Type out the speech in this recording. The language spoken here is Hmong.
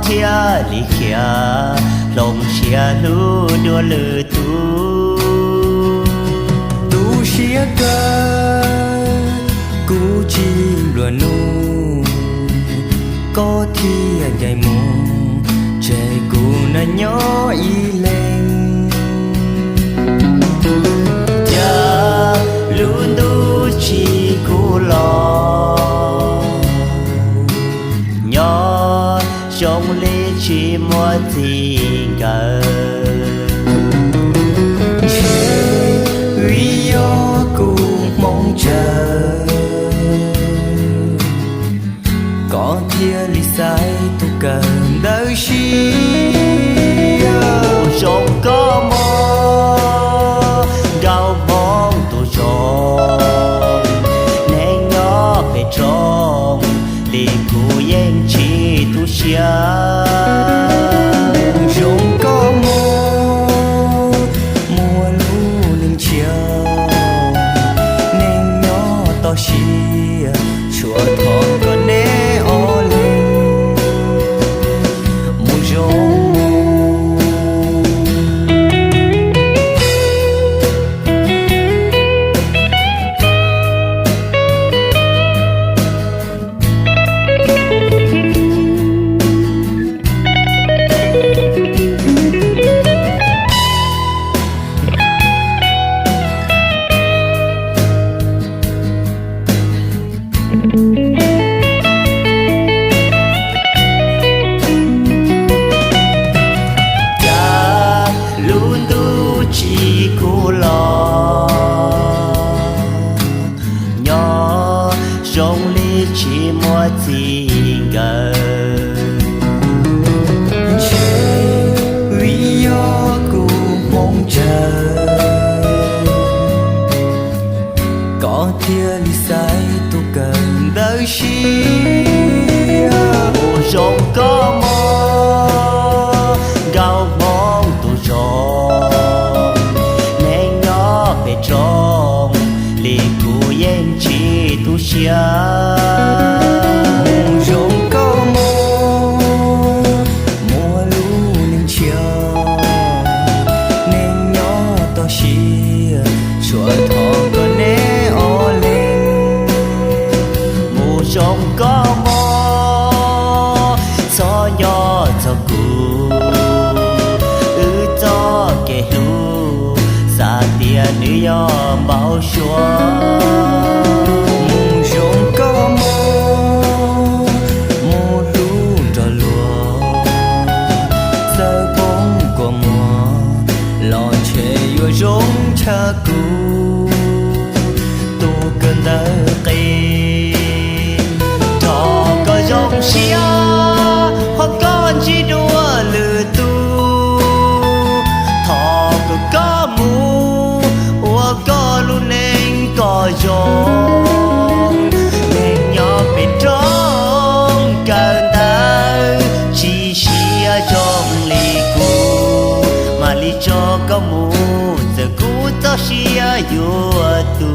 thiaj li khiav hloov siab hlub dua lwm tus. Tu siab kawg, kuv tsis nplua nuj, koj thiaj ncaim mus tseg kuv nyob ib leeg. Cas lub ntuj tsim kuv los, nyob zoo li tsis muaj txij nkawm. Ntshe vim yog kuv hmoov tsawg, koj thiaj li xaiv tus kawm ntawv siab. Zoo koj muaj nkauj hmoob tus zoo, neeg nyob pem roob li kuv yeej tsis tu siab. Zoo koj muaj, muaj lub neej ntshiab, neeg nyob toj siab, tshuav thov kom neb ob leeg mus zoo. Cas lub ntuj tsim kuv los, nyob zoo li tsis muaj txij nkawm. Ntshe vim yog kuv hmoov tsawg, koj thiaj li xaiv tus kawm ntawv siab. Zoo koj muaj nkauj hmoob tus zoo, neeg nyob pem roob li kuv yeej tsis tu siab. Zoo koj muaj, muaj lub neej ntshiab, neeg nyob toj siab, tshuav thov kom neb ob leeg mus zoo koj muaj, txhob nyob txog kuv, wb txoj kev hlub xav tias nws yog npau suav. Mus zoo koj muaj, mus hlub nrog luag, txawm poob kua muag los ntshe yuav zoo tshaj kuv tus kawm ntawv qis. Thov koj zoo siab, thov koj ntsib dua lwm tus, thov kom koj mus ua koj lub neej kom zoo. Neeg nyob pem roob kawm ntawv tsis siab zoo li kuv, mam li tso koj mus, txawm kuv txoj sia yuav tu.